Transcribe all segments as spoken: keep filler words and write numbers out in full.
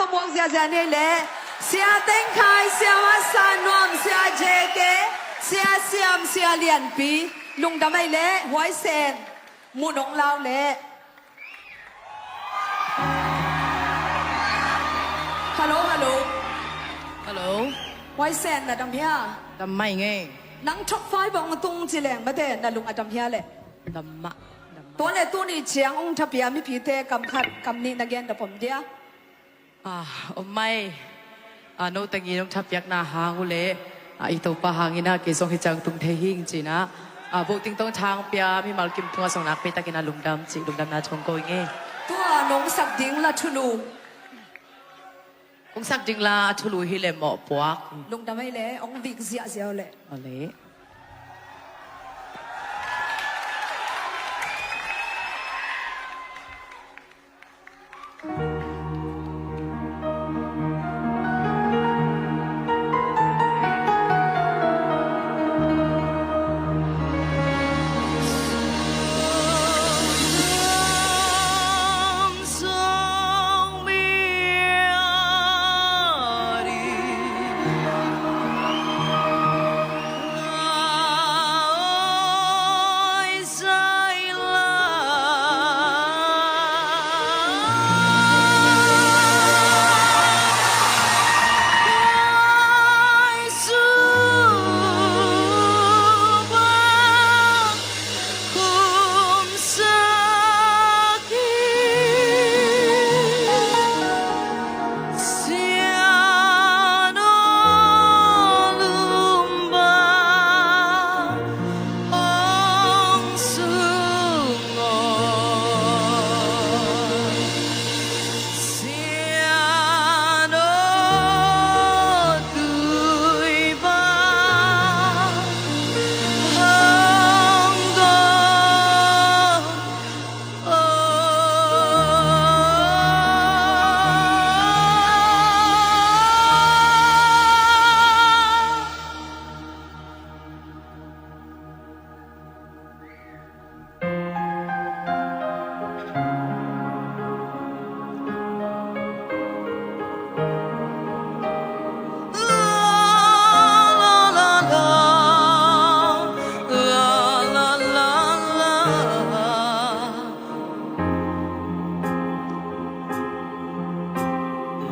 Tawmuak ziahziah nei leh Sia Teng Khai, Sia Masa Nuam, Sia J K, Sia Siam, Sia Lianpi, lungdam ei leh Huai Sen muh nong lau leh. Hello, hello. Hello. Huai Sen, na dam hia? Dam mai ngei. Nang top five hong tung ci leng mate, na lung a dam hia leh? Dam mah, dam mah. Tua leh tuni ciang hong thapiak mipite kam khat kam nih na gen da pom dia? Ah, om mai. Ah, no tengin hong thapiakna hang uh leh, ah, i Topa hangin ah kei zong hi ciang tung thei hing ci-in ah, ah, voting tawh thang pia mimal kim tungah zong nakpi takin ah lungdam cih lungdamna thu hong ko ing ei. Tua nong sak ding la thulu. Hong sak ding la a thulu hi leh mawhpuak. Lungdam ei leh, hong vik ziahziah uh leh. Aw leh.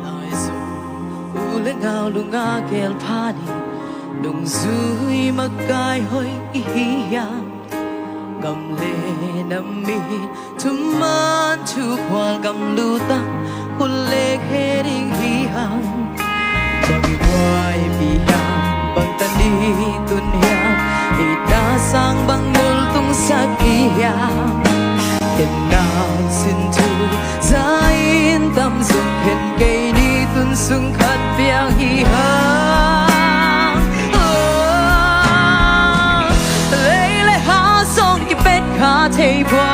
Laizom u le nau lunga gel phanin nungzui makai hoih i hi hiam? Gam le nam in thuman thuphual gamlutang hun le khe ding hi hang. Bang i buaipih hiam, bang tan i tun hiam, itna sang bang nultung sak i hiam? Ken nang sin thu za in tam zong khen kei ni tun sung khat piang hi hang. Oh, lei le ha zong kipet kha thei bua,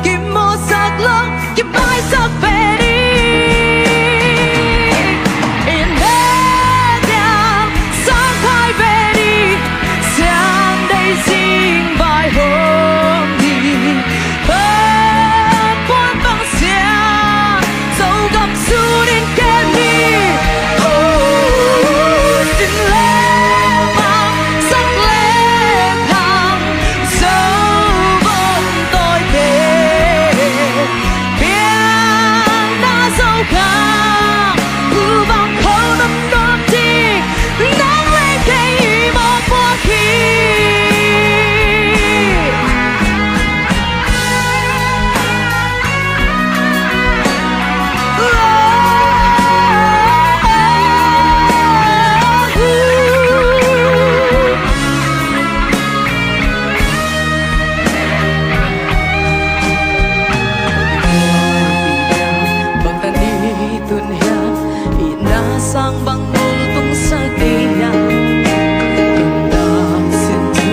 kimawhsak lo, kimaisak pen i in he diam, sang khai pen i siam dei zing vai hong hi. Puan bang siam Zogam sun in kem hi. Hu, sin le mang, sak le khang, Zogam tawite. Pianna Zogam, u bang kho nuamnuam ding, nang le kei i mawhpuak hi. Bang tan i tun hiam, itna sang bang nultung sak i hiam? Ken nang sin thu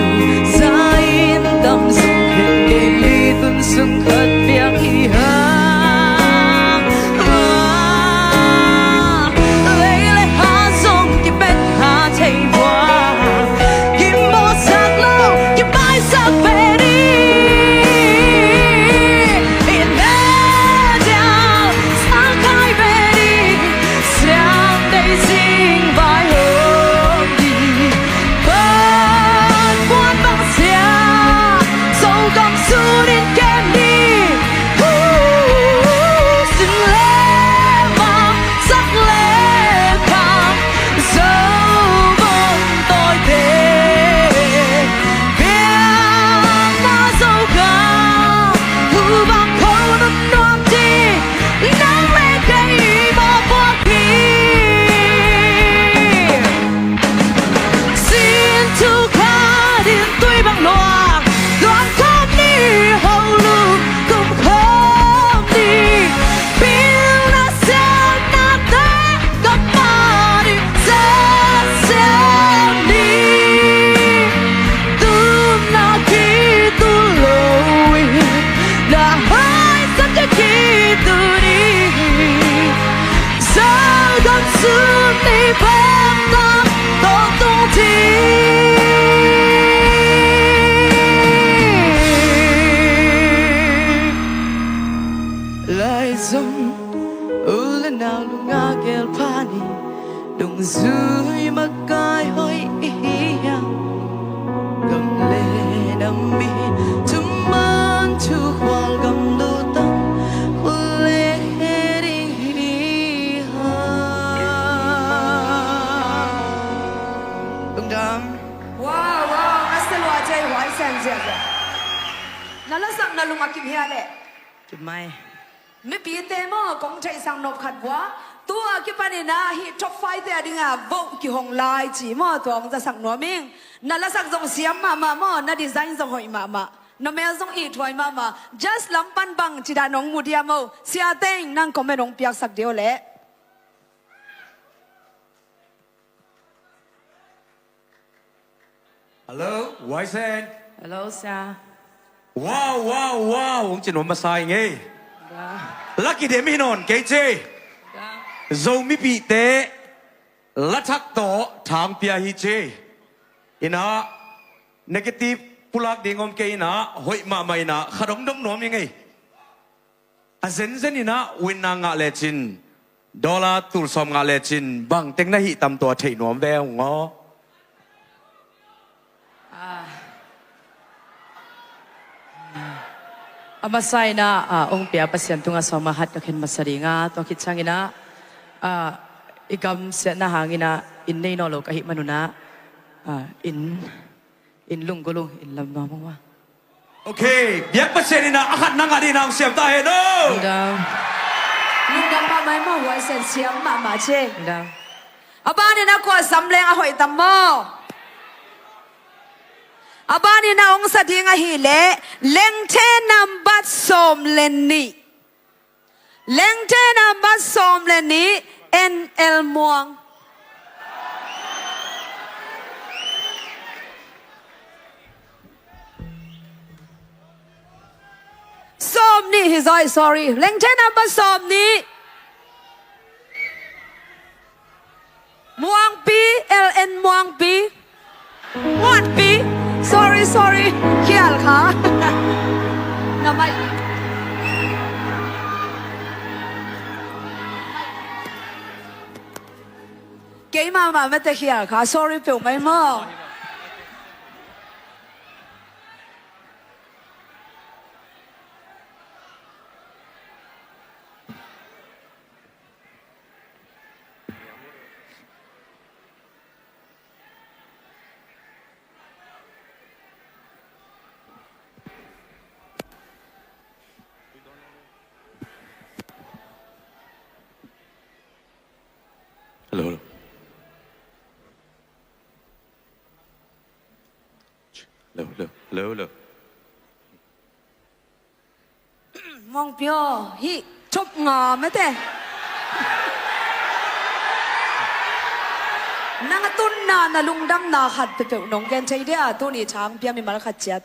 za in tam zong khen kei ni tun sung khat piang hi hang. Ah, lei le ha zong kipet kha thei bua, kimawhsak lo, kimaisak pen i in he diam, sang khai pen i Nau lunga gelpha ni, dungzui makai hoih i hi hiam? Gam le nam mihing thuman thukhual gam lutang khut le ding hi hiam? Lungdam. Wow, wow, a sa lua cei huai sen ziahziah. Na lasak na lung a kim hia leh? Kim mai. Mipite maw, kong theihsak nop khat vua. Tua kipanin ah hih top five te a dingah vote kihong lai ci maw, tua hong zasak nuam ing. Na lasak zong siam mahmah maw, na design zong hoih mahmah. Na mel zong ithuai mahmah. Judge lam pan bang ci dah nong mu dia maw. Sia Teng, nang comment hong piaksak dih o leh. Hello, Waisen. Hello, Sia. Wow, wow, wow, hong ci nuam masa ing ei. Ga. Lucky dem hi nawn kei ci. Ga. Zomipihte lathak tawh thangpia hi ci. Inah, negative pulak ding om kei inah, hoih mahmah inah, khat hong dong nuam ing ei. A zenzen inah winna ngah lecin, dollar tul sawm ngah lecin, bangteng na hih tam tua theih nuam ve ung aw. Ah. A masa inah, ah, hong pia Pasian tungah sawm a hat ka khen masa ding a, tua khit ciang inah, ah, i gam siatna hang inah, inn nei nawn lo ka hih man un ah, ah, inn, inn lunggulh ung, inn lam nuam ung a. Ok, biak Pasian inah a khat na ngah ding inah hong siam ta hen aw. Lungdam. Lungdam mahmah maw, huaisen siam mahmah ci. Lungdam. A ban inah kua sam leng a hoih tam maw? A ban inah hong sa ding ahih leh, Lengthe nambat sawm le nih. Lengthe nambat sawm le nih, N L Muang. Sawm nih hi zaw, sorry. Lengthe nambat sawm nih. Muangpi, L N Muangpi. Muanpi. Sorry, sorry. Khial kha. Na mai. Keimah mah mate khial kha. Sorry peuh mai maw. Hello, hello. Hello, hello, hello, hello. Mawngpi aw, hih top nga mate. Nang a tunna na lungdamna khat peuhpeuh nong gen thei dia, tuni thang pia mimal khat ciat.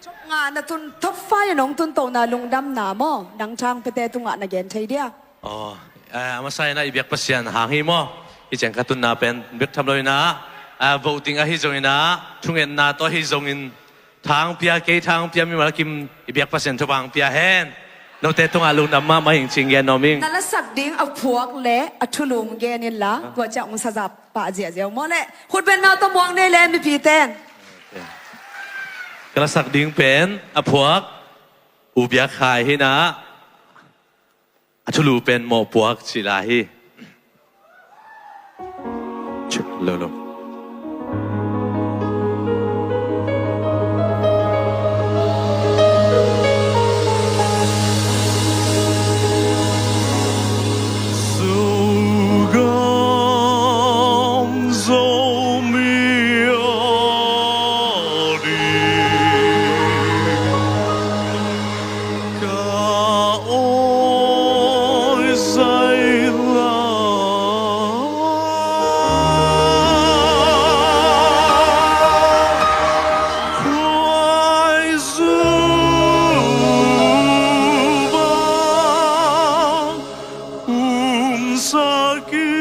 Top nga na tun, top five nong tun tona lungdamna maw, nang thang piate tungah na gen thei dia. Aw, eh, a masa inah i biak Pasian hang hi maw. I ciang ka tunna pen bek tham lo inah, eh, voting ahi zong inah, thungetna tawh ahi zongin, thang pia, kei thang pia, mimal kim i biak Pasian thupha hong pia hen. Note tungah lungdam mahmah ing ci-in gen nuam ing. Na lasak ding a phuak le a thulu gen inla, tua ciang hong sazap pah ziahziah maw leh. Khut beng nau tawh muang nei le mipite. Ka lasak ding pen a phuak U Biak Khai hi inah, a thulu pen Mawhpuak cih lai hi. Lo, lo. Zogam Zomi a ding ka awi zaila. Khuai zu bang um sak in,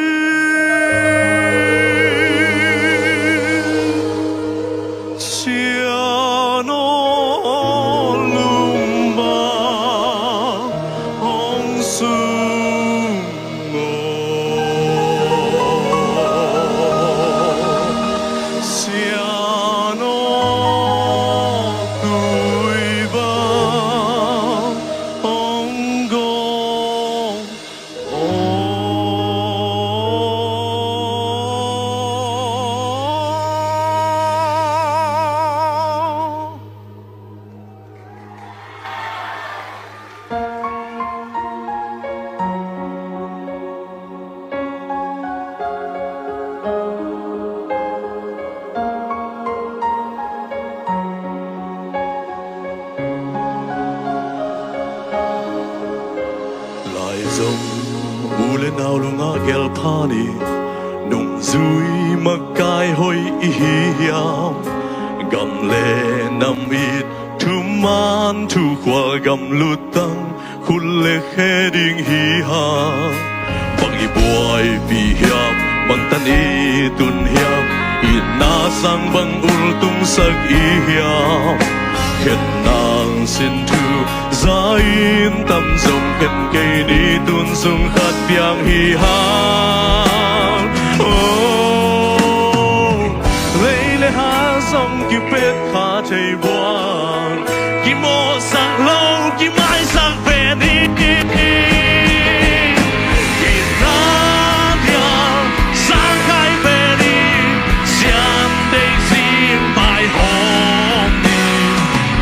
sia no lum bang hong su Le nau lungah gelpha ni, nungzui makai hoih i hi hiam? Gam le nam it thuman thukhual gam lutang khut le khe ding hi hang. Bang i buaipih hiam, bang tan i tun hiam, itna sang bang ultungsak i hiam? Khen nang sin thu za in tam zong khen kei ni tun sung khat piang hi hang. Oh, lei le ha zong kipet kha thei buang, kimawhsak lo kimaisak ve ni. Itna dial sang khai ve ni, siam dei zing vai hawm ni.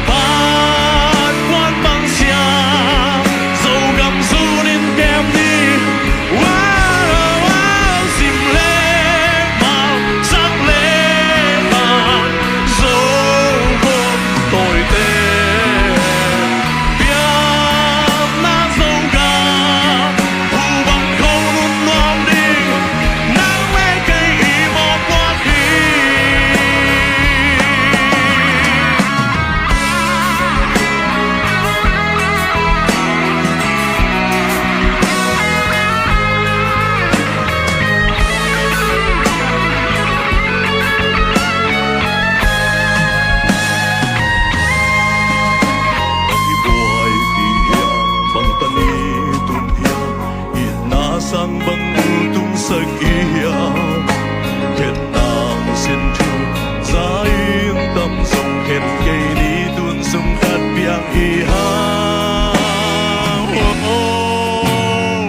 Pat puan bang siam, Zogam zun in kem ni. Wow, wow, sim le mal, sak le mal, Zogam tawite. Pianna Zogam, hu bang kho nun nuam ding, nang le kei i mawhpuak hi. Bang i buaipih hiam, bang tan i tun hiam, itna sang bang ultungsak i hiam? Khen nang sin thu za in tam zong khen kei ni tun sung khat piang hi hang. Oh, oh.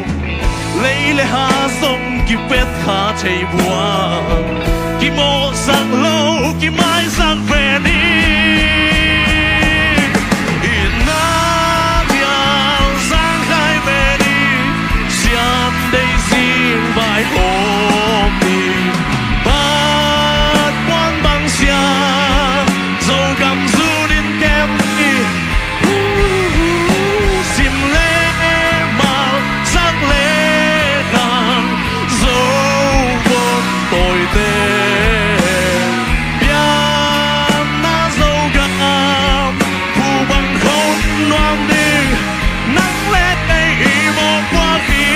Lei le ha zong kipet kha thei buang, kimawhsak lo kimaisak ve ni. Itna dial sang khai ve ni, siam dei zing vai hawm ni. Pat puan bang siam, Zogam zun in kem ni. Sim le mal, sak le nang, Zogam tawite. Pianna Zogam, hu bang kho nuam ding, nang le kei i mawhpuak hi.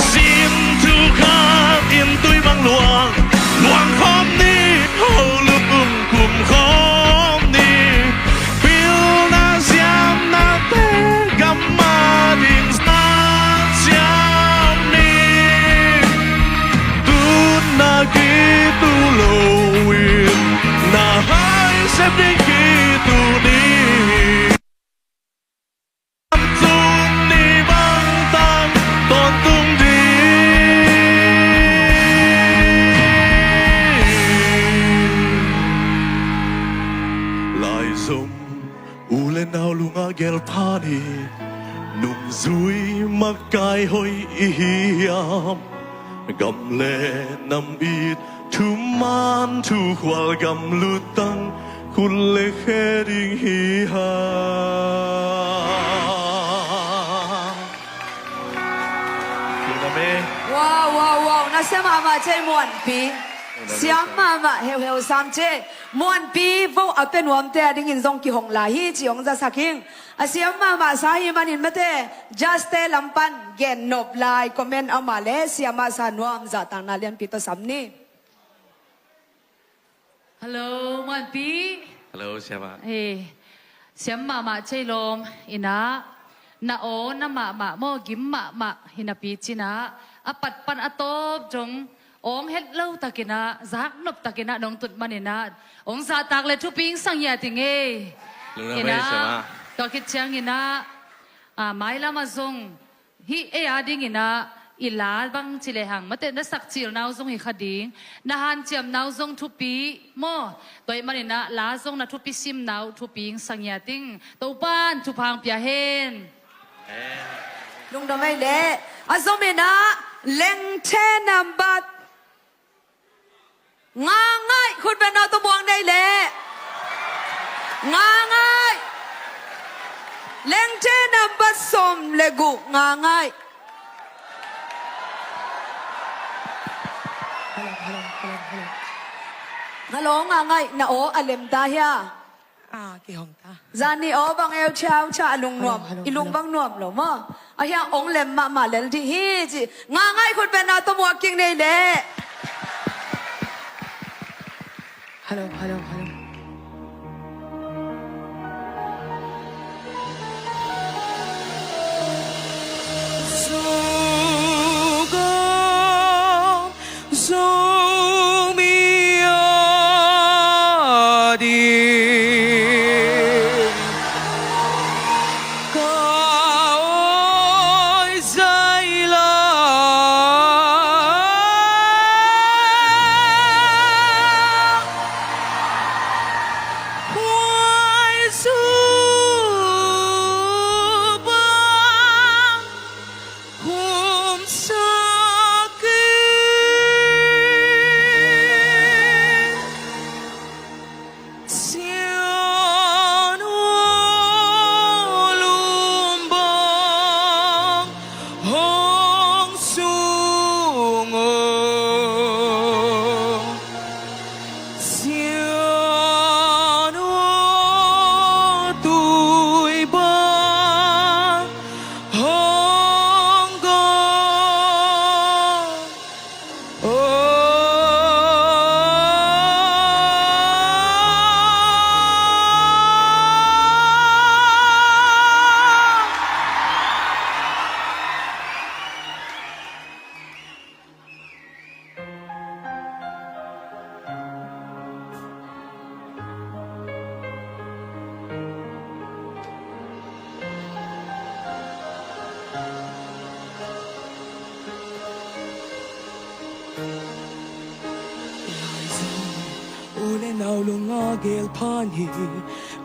Sin thu khat in tui bang luang, luang khawm ni, ho lung kum khawm ni. Pilna siamnate gam mah ding sang siam ni. Tun na kitu lo in, na hai sep ding kitu ni. Zung ni bangtang tawntung ding. Laizom u le nau lungah gelpha ni, nungzui makai hoih i hi hiam? Gam le nam it thuman thukhual gam lutang khut le khe ding hi hang. Wow, wow, wow. Nasia mahmah cei Muanpi. Siam mahmah heuheu sam cei. Muanpi vo a pia nuamte a dingin zong kihong lai hi ci hong zasak ing. A siam mahmah sa hi manin mate, judge-te lam pan gen nop lai, comment a om leh siam mahmah sa nuam zahtakna lianpi tawh sam ni. Hello, Muanpi. Hello, siamah. Eh, siam mahmah cei lawm inah, na aw na mahmah maw, gim mahmah hi napi cinah, a pat pan a tawp dong awng het lo takinah, zaknop takinah nong tut maninah, hong zahtak le thupi hong sang hi a ting ei. Lungdam ei, siamah. Tua khit cianginah, a, mailam ah zong hih ei a dinginah i la bang ci lehang mate, na sakcilna uh zong hi kha ding, na hanciamna uh zong thupi maw? Tua ahih maninah la zong na thupi simna uh thupi hong sang hi a ting. Topan thupha hong pia hen. Lungdam ei leh. A zominah lengthe nambat nga ngaih khut beng nau tawh buang nei leh. Nga ngaih. Lengte nambat sawm le guk, Nga Ngaih. Hello, hello, hello, hello. Hello, Nga Ngaih, na aw a lem ta hia? Ah, kihong ta. Zani aw bang eu thiau cha a lungnuam, hello, hello, i lung hello. Bang nuam lo maw. A hiang ong lem mahmah lel dih hi ci. Nga Ngaih khut beng na tawh muak kik nei leh. Hello, hello, hello. Zomi a ding ka awi zai la. Huai zu bang hum sak in, sian uh lum bang hong sung uh. Sian uh tui bang hong gawh. Oh. U le nau lungah geel phan hi,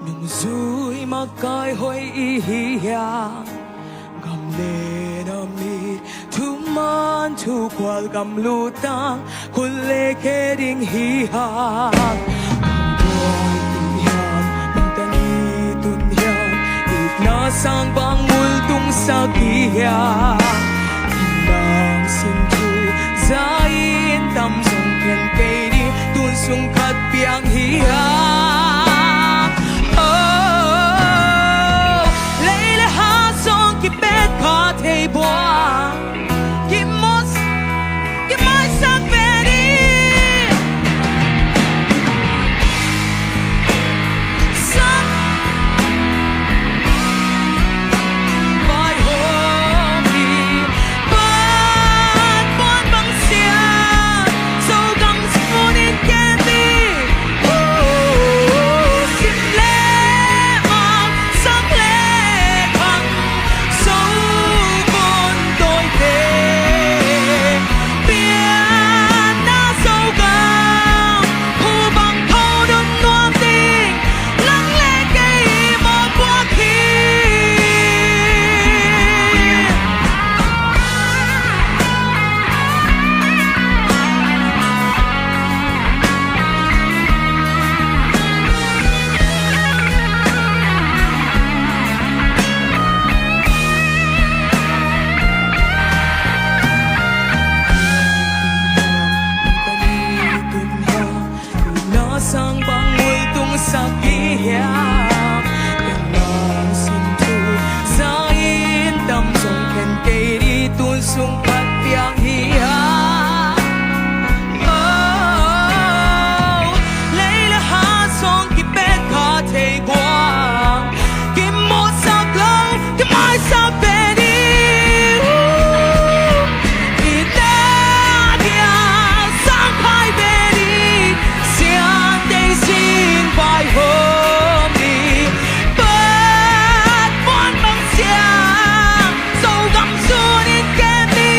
nungzui makai hoih i hi hiam? Gam le na mit thuman thukhual gam lutang, khut le khe ding hi hang. Nang buai tun hiam, nang tan i tun hiam, itna sang bang multung sak i hiam? Nang sin thu za in tam zong khen kei ni, tun sung khat piang hi hang. Oh, lei le ha song kipet kha thei bua, kimawh, kimaisak ve ni. Sang vai hawm ni. Pan puan bang sia, Zogam sun in ken ni. Uh, sim le mang, sang le khang, Zogun tawite pianna Zogam, hu bang tho dun nuam ding, nang le kei mawhpuak hi. Na sang bang multung sak i hiam? Ken nang sin thu za in tam zong khen kei ni, tun sung khat piang hi hang. Oh, lei le ha song kipet kha thei bua, kimawhsak lo, kimaisak ve ni. Uh, itna dia sang khai ve ni. Sian tei sin vai hawm ni. Pan puan bang sia, Zogam sun in ken ni.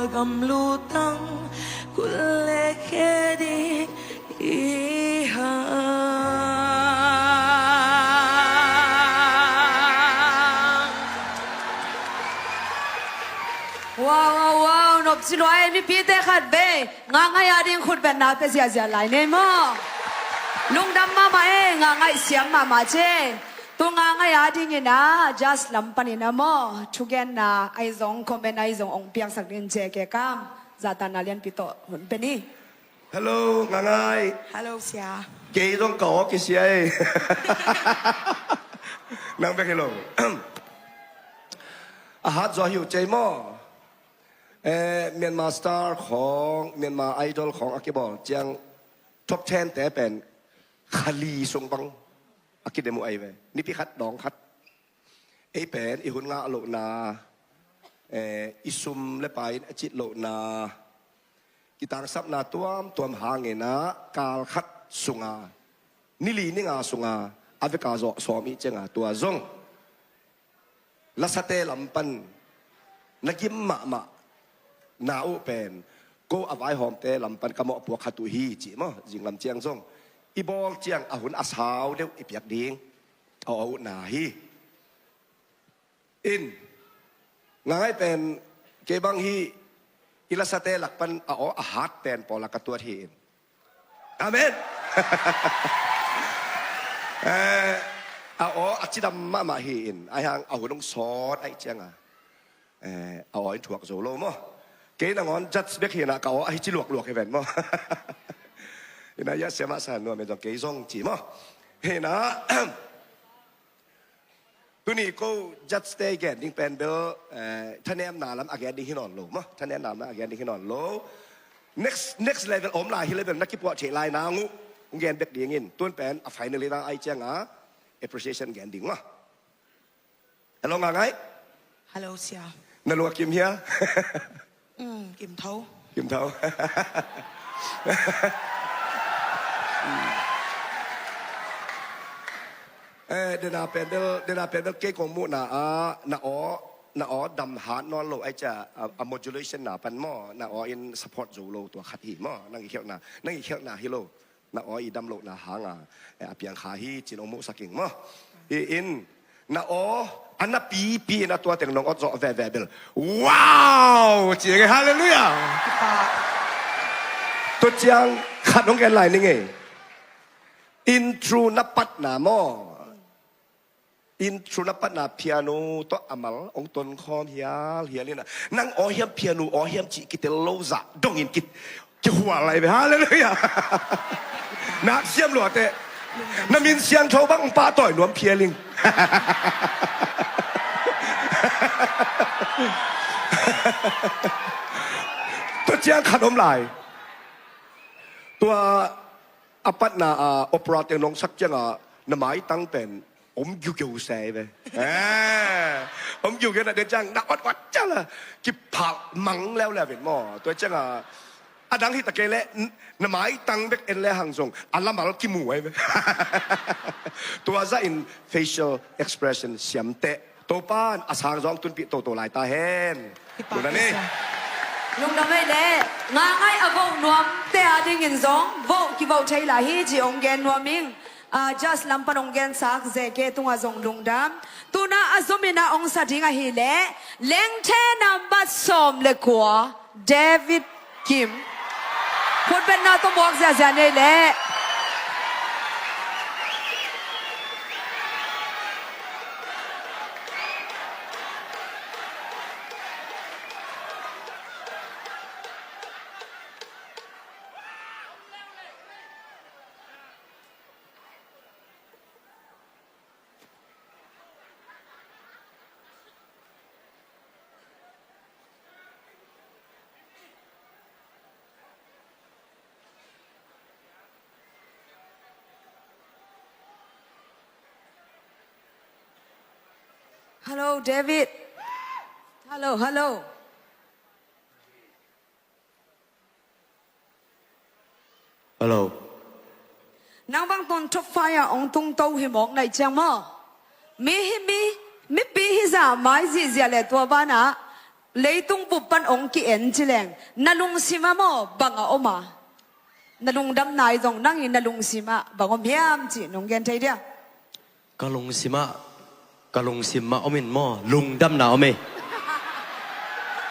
Gamlutang kul le khe ding i hang. Wow, wow, wow, nop ci lua e, mipite khat vei. Nga ngai a ding khut betna pia ziazia lai nei maw? Lungdam mahmah e, nga ngai siam mahmah ce. Tu nga ngai a dingin a, judge lam panin a maw, thugenna ahi zong, comment ahi zong ong piangsak dingin ce ke kam. Zahtakna lianpi tawh hun pe ni. Hello, nga ngai. Hello, sia. Kei zong ka aw kisia e. Nang bek hi lo. A hat zaw hi uh cei maw? Eh, Myanmar Star khawng, Myanmar Idol khawng a kibawl ciang top ten te pen kha li sung bang a kidem uh ahi ve. Nipi khat dawng khat. Ei pen i hun ngah lohna, eh, i sum le pai in a cit lohna, kitangsapna tuamtuam hangin a kal khat sunga, ni li ni nga sunga a veka zawh sawm i cianga tua zong lasate lam pan na gim mahmah na uh pen ko a vaihawmte lam pan ka mawhpuak khat uh hi cih maw, zinglam ciang zong i bawl ciang a hun a sau deuh i piak ding a aw uhna hi. In, nga ngai pen kei bang hi i lasate lak pan a aw a hat pen pawl a ka tuat hi in. Amen. Eh, a aw a cidam mahmah hi in, ahi hang a hun hong sawt ahi cianga, eh, a aw in thuak zo lo maw? Kei nangawn judge bek hi na ka aw ahi ci luakluak hi ven maw? Ina ia siamah sa nuam e zong kei zong ci maw? Hi na. Tuni ko judge te gen ding pen bel, eh, thanemna lam a gen ding hi nawn lo maw? Thanemna lam a gen ding hi nawn lo. Next, next level om lai hi level na kipuah thei lai nang uh hong gen bek ding in. Tun pen a finally na ai cianga appreciation gen ding maw? Hello, nga ngai. Hello, sia. Na lua kim hia? Mm, kim tho. Kim tho. Eh, dena pen bel, dena pen bel kei kong muhna ah, na aw, na aw dam hat nawn lo ai cia, a, a modulation na pan maw, na aw in support zo lo tua khat hi maw, nang i khialhna, nang i khialhna hi lo. Na aw i dam lohna hanga, eh, a piang kha hi cin ong muhsak ing maw? Hi in, na aw a na pipi in a tua teng nong awt zawh veve bel. Wow! Ci ing e, hallelujah! Tua ciang khat hong gen lai ning e. Intro na patna maw? Intro na patna piano tawh a mal ong tonkhawm hial hial ina, nang aw hiam piano aw hiam cih kitel lo zah dongin ki, kihual lai ve. Hallelujah. Nak siam luate. Na min siangtho bang pahtawi nuam phial ing. Tua ciang khat om lai. Tua a patna a opera teng nong sak cianga na maitang pen om giugeu sei ve. Eh, om giugeu na de ciang na awt awt ciang la kiphal mang leuleu in maw? Tua cianga a dang hi ta kei leh na maitang bek en le hang zong a lamal kimu ai ve. Tua zahin facial expression siamteh Topan a sang zong tunpih toto lai ta hen. Lungdam ei. Lungdam ei le. Nga ngai a voh nuamte a dingin zong voh kivoh thei lai hi ci ong gen nuam ing. Ah, judge lam pan ong gensak J K tungah zong lungdam. Tuna a zumin a ong sa ding ahih leh Lengthe nambat sawm le kua, David Kim. Khutbetna tawh muak ziahziah nei leh. Hello, David. Hello, hello. Hello. Nang bang tun top five ah ong tung to hi mawk naih ciang maw? Mi hi mi, mipi hi zah mai zihziah le tua banah Leitung bup pan hong ki-en ci leng na lungsim ah maw bang a om a? Na lungdamna i zong nang i na lungsim ah bang om hiam cih nong gen thei dia? Ka lungsim ah, ka lungsim ah om in maw lungdamna om ei.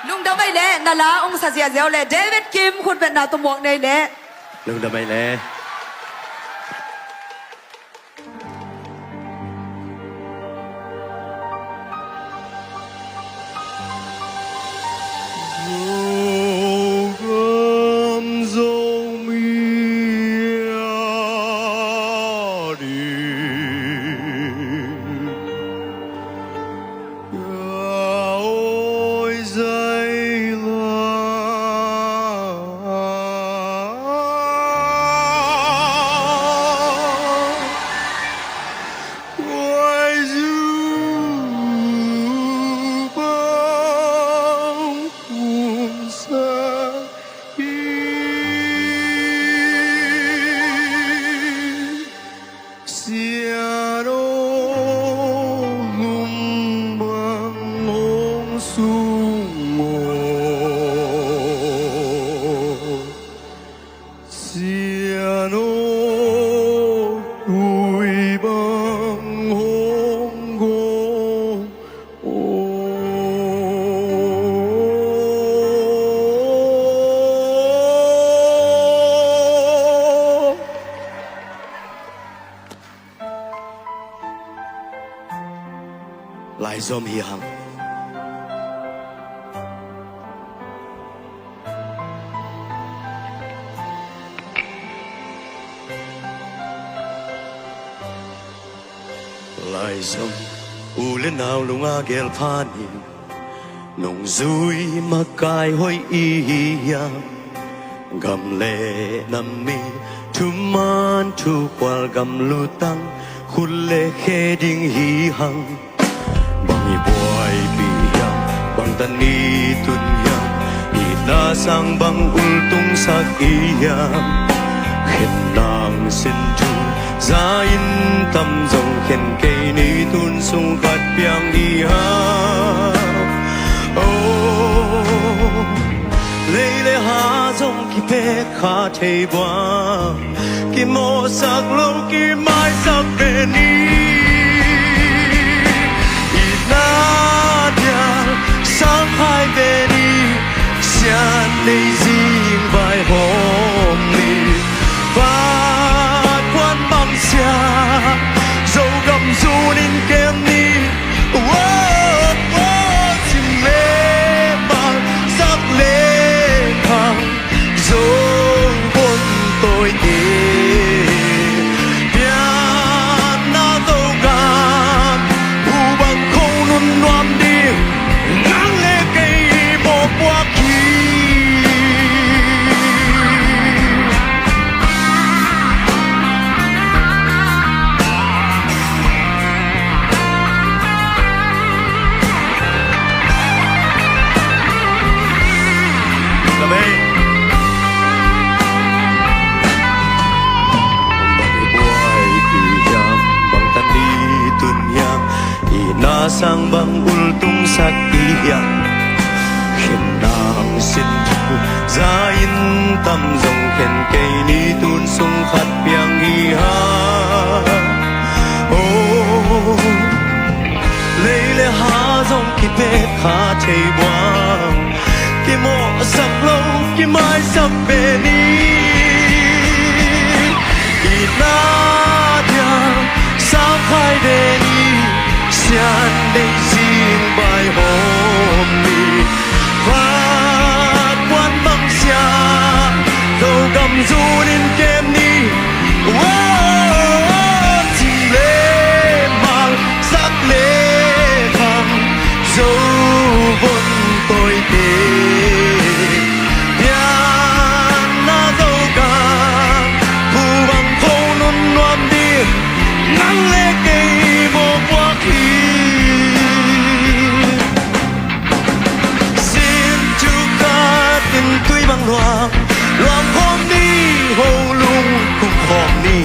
Lungdam ei leh na la hong sa ziahziah uh leh David Kim khutbetna tawh muak nei leh. Lungdam ei leh. Sian aw, lum bang hong sung aw. Sian aw, lui bang hong gawm aw. Laizom hi hang. Laizom u le nau lunga gel phan hi. Nungzui makai hoih i hi hiam? Gam le nam mi thuman thukual gam lutang khut le khe ding hi hang. Bang i buaipih hiam? Bang tan i tun hiam? Itna sang bang ultungsak i hiam? Khen nang sin thu za in tam zong khen kei ni tun sung khat piang i hiam? Oh, lei le ha zong kipek kha thei buang, kimawhsak lo kimaisak ve ni. Itna dial sang khai ve ni. Sian nei zing vaihawm ni. Vat puan bang sia Zogam zun in kem ni. Sim le mal, sak le khang, Zo bon tawite. Pianna Zogam, bu bang kho nun nuam ding, nang le kei mawhpuak hi. Bang i buaipih hiam? Bang tan i tun hiam? Itna sang bang ultungsak i hiam? Khen nang sin thu za in tam zong khen kei ni tun sung khat piang hi hang. Oh, lei le ha zong kipek kha thei buang, kimawhsak lo kimaisak ve ni. Itna dial sang khai ve ni. Sian nei zing vaihawm ni. Vat puan bang sia Zogam zun in kem ni. Sim le mal, sak le khang, Zo bon tawite. Pianna Zogam, bu bang kho nun nuam ding, nang le kei mawhpuak hi. Sin thu khat in tui bang luang, luang khawm ni, ho lung kum khawm ni.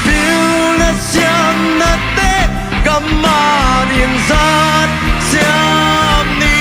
Pil le siam na te, gam a ding zat siam ni.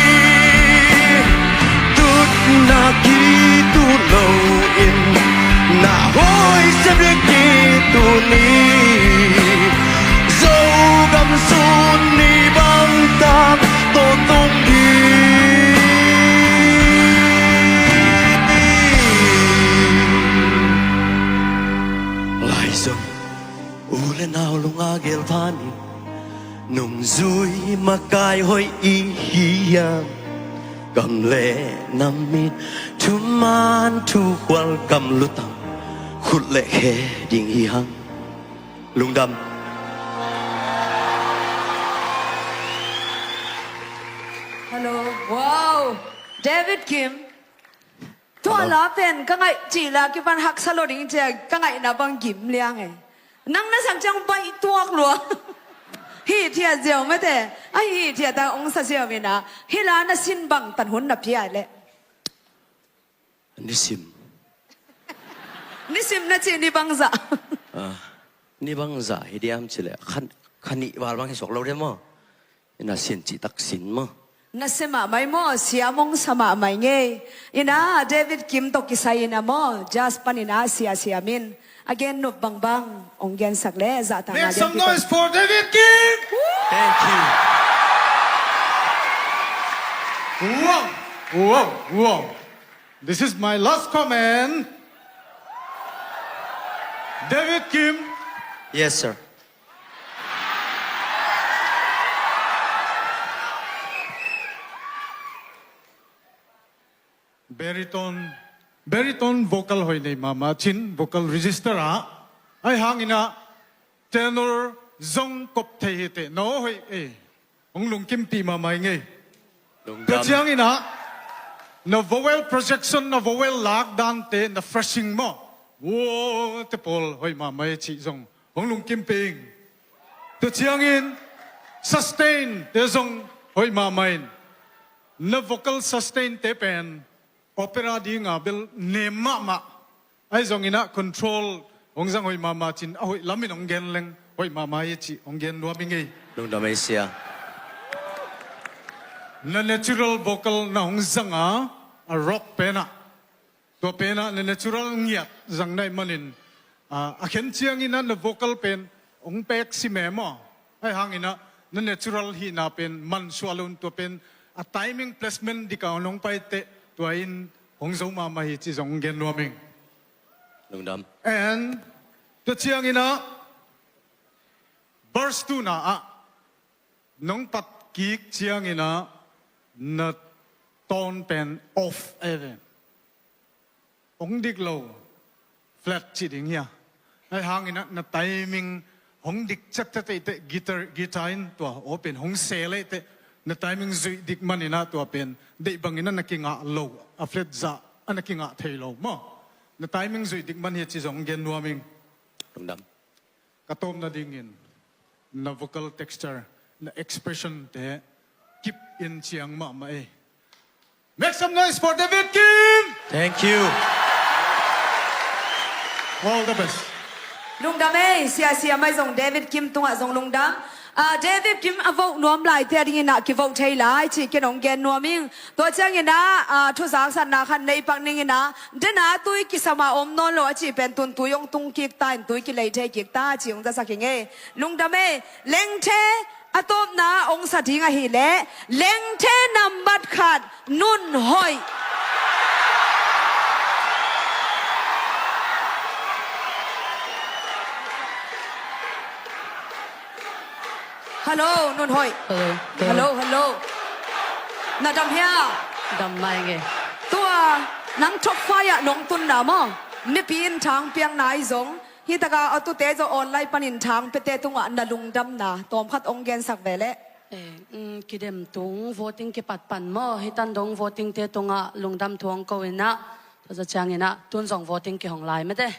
Makai hoih i hi hiam? Gam le na mit, thuman thukhual gamlutang, khut le khe ding hi hang. Lungdam. Hello. Wow. David Kim. Tua la pen ka ngaih cih la kipan haksa lo ding cia ka ngaihna bang gim liang e. Nang na sak ciang baih tuak lua. Hi thiat ziau mate. A hi thiat ta ong sa ziau mina. Hi la na sin bang tan hun na pia le. Nisim. Nisim na ci ni bangzah. Ah, ni bangzah hi diam ci le. Khan, khan nih val bang hi sok lo diam maw? Ina sin cih tak sin maw? Na sia mahmah maw, sia mong sa mahmah ngei. Ina David Kim tawh kisai ina maw, jazz pan ina sia sia min. A gen nup bangbang ong gensak le zahtakna. Make some noise for David Kim. Thank you. Wow, wow, wow. This is my last comment. David Kim. Yes, sir. Baritone, baritone vocal hoih nei mahmah cin, vocal register ah. Ahi hangin ah tenor zong kop thei hi teh, na aw hoih ei. Hong lungkimpih mahmah ing ei. Tua ciangin ah na vowel projection, na vowel lak dante, na phrasing maw, wow te pawl hoih mahmah ei cih zong hong lungkimpih ing. Tua ciangin sustain te zong hoih mahmah in. Na vocal sustain te pen opera dinga bel nem mahmah. Ahi zongin ah control hong zang hoih mahmah cin, a hoih lamin hong gen leng hoih mahmah hi cih hong gen nuam ing ei. Lungdam ei sia. Na natural vocal na hong zanga, a rock penah, tua penah na natural ngiat zang na hih manin, a, a khen ciangin ah na vocal pen hong pek si mem aw. Ahi hangin ah na natural hihna pen mansuah lo in, tua pen a timing placement dikah hong pai teh, tua in hong zo mahmah hi cih zong hong gen nuam ing. Lungdam. And tua ciangin ah verse two na ah nong pat kik ciangin ah na tone pen off ei ve. Hong dik lo, flat cih ding hia. Ahi hangin ah na timing hong dik ciat teh, teh, teh, guitar, guitar in tua aw pen hong sel ei teh, na timing zuih dik manin ah tua pen deih bangin ah na kingah lo, a flat zah a na kingah thei lo maw. Na timing zuih dik man hi cih zong gen nuam ing. Lungdam. Ka tawpna dingin na vocal texture, na expression te kip in ciang mahmah ei. Make some noise for David Kim. Thank you. All the best. Lungdam ei, sia sia mai zong David Kim tungah zong lungdam. Ah, David Kim a voh nuam lai te a dingin ah kivoh thei lai cih ken hong gen nuam ing. Tua ciangin ah, ah, thuzaksatna khat nei pak ning in ah, dena tui kisama om nawn lo a cih pen tun tui hong tung kik ta in, tui kilei thei kik ta cih hong zasak ing ei. Lungdam ei. Lengthe a tawpna hong sa ding ahih leh Lengthe nambat khat, Nun Hoih. Hello, Nun Hoih. Hello. Hello, hello. Na dam hia? Dam mai nge. Tua, nang top five ah nong tunna maw, mipi in thang piakna ahi zong, hi taka a tute zong online panin thang piate tungah na lungdamna tawmkhat hong gensak ve leh. Eh, mm, kidem tung voting kipat pan maw, hi tan dong voting te tungah lungdam thu hong ko in ah, tua za ciangin ah tun zong voting kihong lai mate.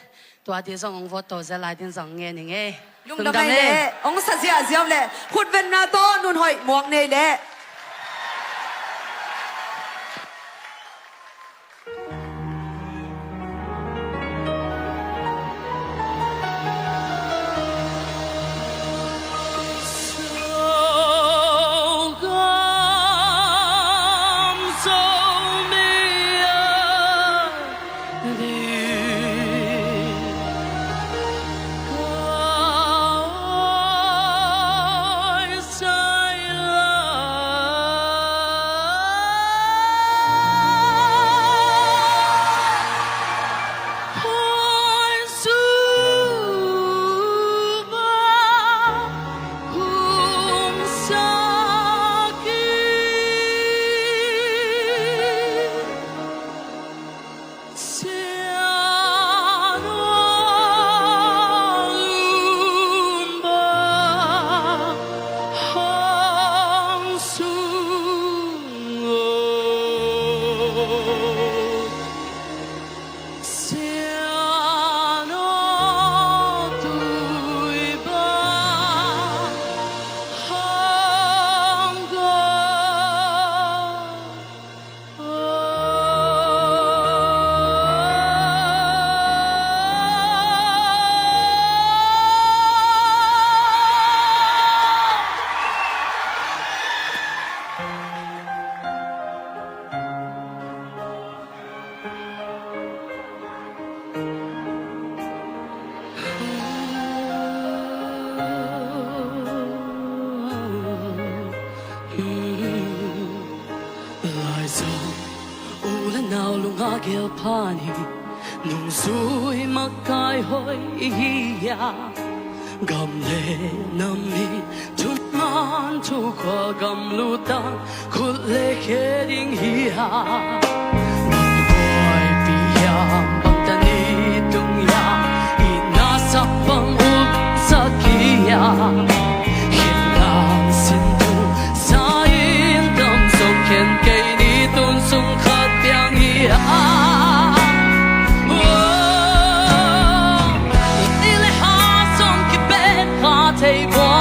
Tua di zong hong vote to zia lai din zong ngen ing ei. Lungdam ei leh, hong sa ziahziah leh, khutvenna tawh Nun Hoih muak nei leh. Nau lungah gel phan hi, nungzui makai hoih i hi a, gam le nam hi thuman thu khua gam lutang khut le khe ding hi a. Bang buaipi hiam, bang tani tung hiam, itna sak bang uksak hiam. Khen nang sin thu sa in tam zong khen kei ni tun sung khat piang hi a. Ih le ha zong kipet kha thei bua,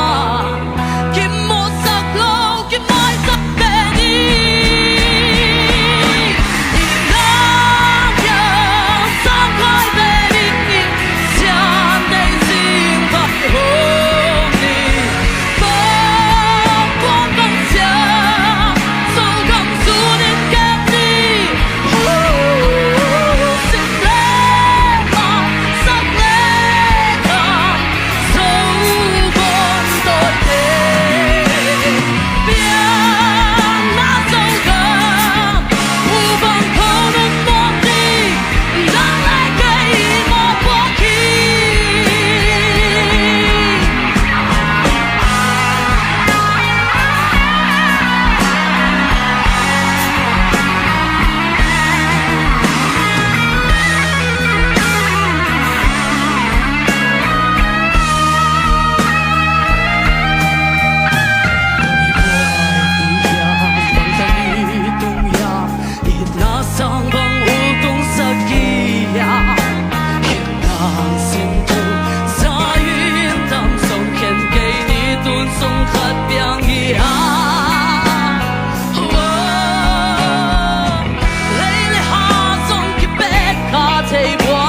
kimuhsak lo, kimaisak pen hi. Ih na kiang sang khai pen hi. Siam dei zing pai hong hi. Bang bang bang siam, Zogam sun in kep ni. Hu, sim le ma, sak le kam, Zogam tawi te. Piang na Zogam, hu bang ko nung mawk ni. Itna sang bang ul tung sak hi a, khen nang sin thu sa in tam zong khen kei ni tun sung khat piang hi a. Lei le ha zong kipet kha thei bua,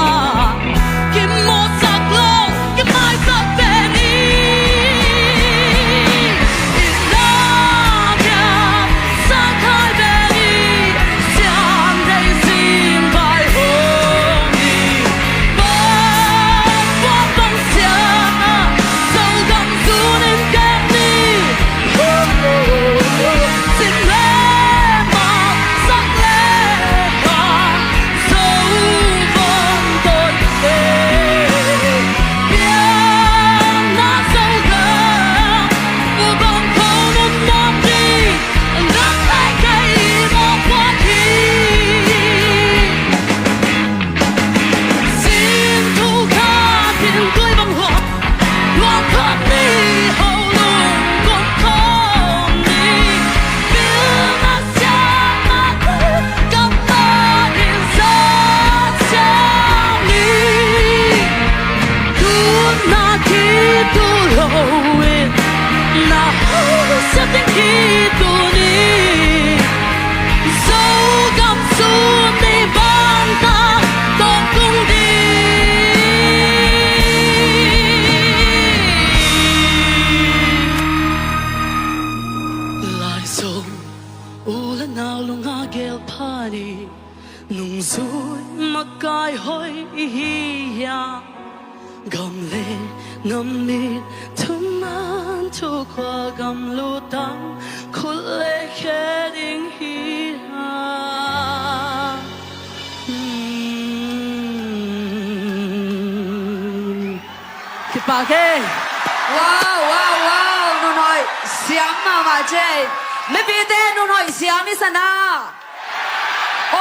kimuhsak lo, kimaisak pen hi. Ih na kiang sang khai pen hi. Siam dei zing pai hong hi. Bang bang bang siam, Zogam sun in kep ni. Sim le ma, sak le kam, Zogam tawi te. Piang na Zogam, hu bang ko nung mawk ni. Nang le kei mawk puak hi. Sin thu khat in tui bang huam, huam khat ni, ho lung kum khawm ni. Pilna siam mah, gam mah in zat siam ni. Tutna khit tu lo in, na hausia ding hi tuni. Zogam sun ni bang tawh tung ding. Lai Zo u le nau lungah gel phan hi. Nungzui makai hoih i hi a, gam le nam in thuman thu khua gam lutang khut le khe ding hi a. Hmm. Kipak e. Wow, wow, wow. Nunhoih siam mahmah ce. Mipite nunhoih siam i sa na.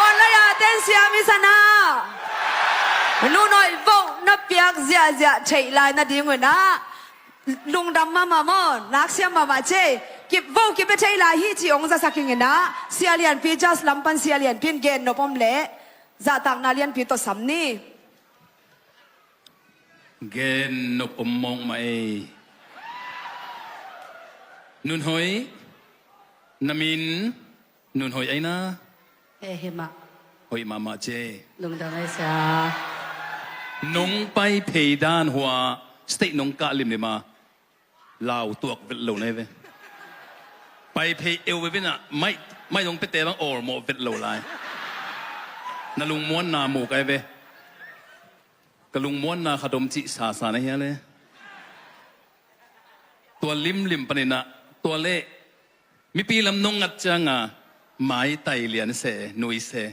Online a ten siam i sa na. Nunhoih voh na piak ziahziah theih lai nading un ah, lungdam mahmah maw, nak siam mahmah ce. Kip voh kipia thei lai hi ci hong zasak ing in ah, Sia Lianpi, judge lam pan Sia Lianpi in gen nop om leh zahtakna lianpi tawh sam ni. Gen nop om mawk mah ei. Nunhoih, na min Nunhoih ei na. Eh, hi mah. Hoih mahmah ce. Lungdam ei sia. Nong pai phei dan hua stage nong kah limlim a, lau tuak vet lo na hi ve. Pai phei eu ve ve na, mai, mai nong pete bang awlmawh vet lo lai. Na lungmuanna mu kai ve. Ka lungmuanna khat om cih sasa na hia le. Tua limlim panin ah, tua leh mipi lam nong ngat cianga maitai lian se, nui se.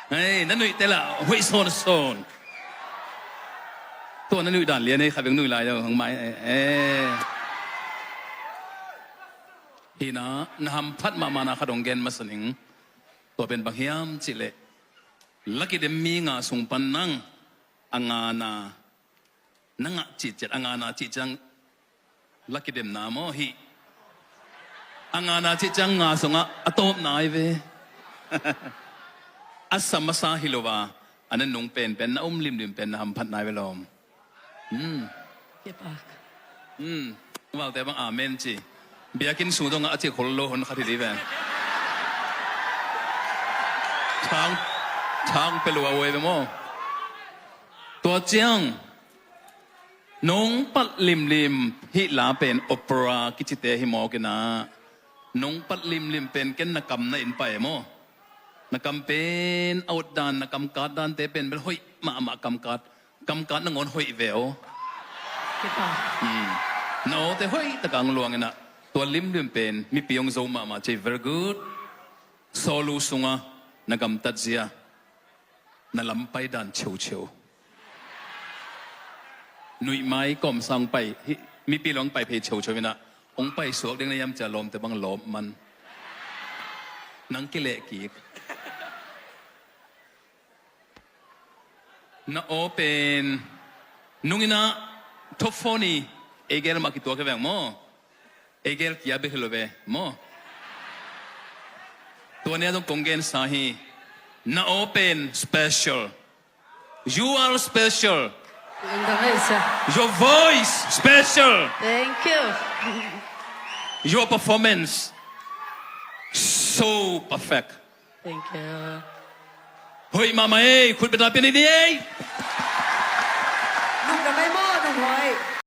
Hei, na nuihte lah hoih sawnsawn. Tua na nuih dan lian ei, kha beng nuih lai lo hang mai. Eh. Hina, na hamphat mahmahna khat hong gen masa ning. Tua pen bang hiam cihleh, la kidem mi nga sung pan nang a ngana na ngah cihciat, a ngana cih ciang la kidemna maw hih. A ngana cih ciang nga sungah a tawpna ai ve. A sa masa hi lo a, a na nung penpen, na um limlim pen na hamphat nai ve lawm. Hmm. Kipak. Hmm. Valte bang amen ci. Biakinn sung dongah a cih khol lo hon khat hi dih ve. Thang, thang pe lua uai ve maw. Tua ciang nong palh limlim hih la pen opera kicite hi mawk inah. Nong palh limlim pen ken na kam na in pai maw. Na kam pen a ut dan, na kam kat dante pen bel hoih mahmah kam kat. Kam kat nangawn hoih ve aw. Kipa. Hmm. Na awte hoih taka ang luang inah. Tua limlim pen mipi hong zo mahmah cei, very good. Sawlu sunga na gamtat zia. Na lampai dan cheucheu. Nuihmai kawmsang pai, hih, mipi long pai phei cheucheu inah. Hong pai suak ding na hiam cia lawmte bang lawp man. Nang kileh kik. Na aw pen nung inah top four ni, ei gel mah kituak hi veng maw. Ei gel kia bek hi lo ve maw. Tua nia zong kong gensa hi. Na aw pen special. You are special. Thank you, sir. Your voice special. Thank you. Your performance so perfect. Thank you. Hoih mahmah ei, khut beta pian ei.